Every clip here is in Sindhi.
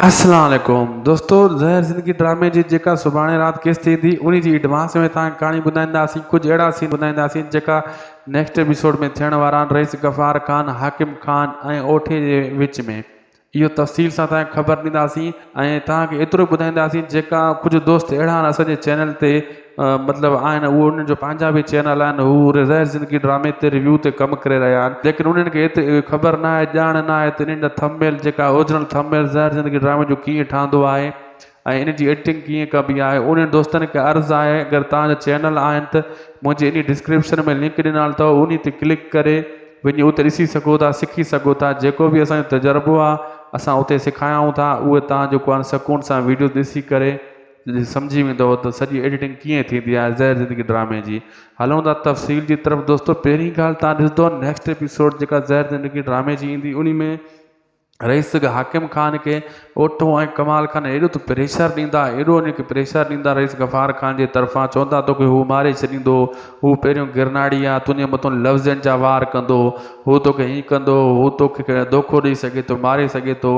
اسلام عليڪم دوستو زهر زندگي ڊرامي جي جيڪا سڀاڻي رات قسط ايندي انهي جي ايڊوانس ۾ توهان کي ڪهاڻي ٻڌائينداسين ڪجهه اهڙا سين ٻڌائينداسين جيڪا نيڪسٽ ايپيسوڊ ۾ ٿيڻ وارا آهن رئيس غفار خان حاڪم خان ۽ اوٺي جي وچ ۾ اهو تفصيل سان توهان کي خبر ڏينداسين ۽ توهان کي ايترو ٻڌائينداسين جيڪا ڪجهه دوست اهڙا آهن اسان جي چينل تي مطلب آهن اهي انهن جو پنهنجا به چينل آهن هو زهر زندگي ڊرامي تي ريويو تي ڪم ڪري رهيا آهن ليڪن انهن کي ايتري خبر نه آهي ڄاڻ نه آهي ته انهن جا ٿمبنيل جيڪا اورجنل ٿمبنيل زهر زندگي ڊرامي جو ڪيئن ٺهندو آهي ۽ ان جي ايڊيٽنگ ڪيئن ڪبي آهي انهن دوستن کي عرض آهي اگر توهان جا چينل آهن ته منهنجي انهي ڊسڪرپشن ۾ لنڪ ڏنل اٿو انهي تي ڪلڪ ڪري وڃي اتي ڏسي سگهو ٿا سکي سگهو ٿا جيڪو به اسان جو تجربو آهي اسان اتي سکايائون ٿا اهي توهان جيڪو آهي سڪون سان ويڊيو ڏسي ڪري سمجهي ويندؤ ته سڄي ايڊيٽنگ ڪيئن ٿيندي آهي زهر زندگي ڊرامي جي. هلون ٿا تفصيل جي طرف دوستو پهرين ڳالهه تان ڏسندو نيڪسٽ ايپيسوڊ جيڪا زهر زندگي ڊرامي جي ايندي انهي ۾ رئيس حاڪم خان کي اوٺو ۽ ڪمال خان ايڏو ته پريشر ڏيندا ايڏو ان کي پريشر ڏيندا رئيس غفار خان جي طرفان چوندا توکي هو ماري ڇڏيندو هو پهريون گرناڙي آ تنهنجي مٿون لفظن جا وار ڪندو هو توکي هين ڪندو هو توکي دوکو ڏئي سگهي ٿو ماري سگهي ٿو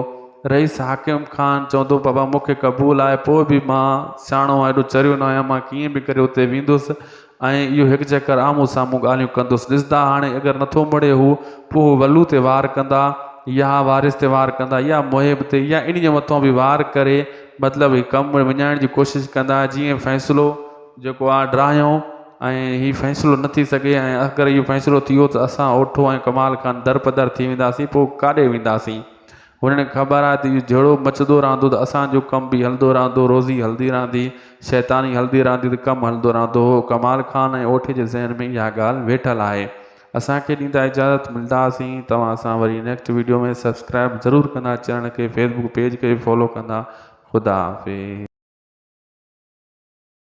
رئيس حاڪم خان چوندو بابا مون کي قبول آهي پوء به مان سياڻو آهيان ايڏو چريو نه آهيان مان ڪيئن به ڪري اتي ويندس ۽ اهو هڪ چڪر آمهون سامهون ڳالهيون ڪندس ڏسندا هاڻي اگر نٿو مڙي هو پوء هو ولو تي وار ڪندا يا وارث تي وار ڪندا يا محب تي يا انهي جي مٿان به وار ڪري مطلب هي ڪم وڃائڻ جي ڪوشش ڪندا جيئن فيصلو جيڪو آهي ڊاهيون ۽ هي فيصلو نه ٿي سگهي ۽ اگر اهو فيصلو ٿي ويو ته اسان اوٺو ۽ ڪمال خان درپدر ٿي وينداسين پوء ڪاڏي وينداسين. هنن کي خبر آهي ته اهو جهيڙو مچندو رهندو ته اسان جو ڪم به هلندو رهندو، روزي هلندي رهندي، شيطاني هلندي رهندي ته ڪم هلندو رهندو. ڪمال خان ۽ اوٺي جي ذهن ۾ اها ڳالهه ويٺل آهي. اسان کي ڏيندا اجازت ملداسين توهان سان وري نيڪسٽ ويڊيو ۾ سبسڪرائب ضرور ڪندا چينل کي فيسبوڪ پيج کي به فالو ڪندا خدا حافظ.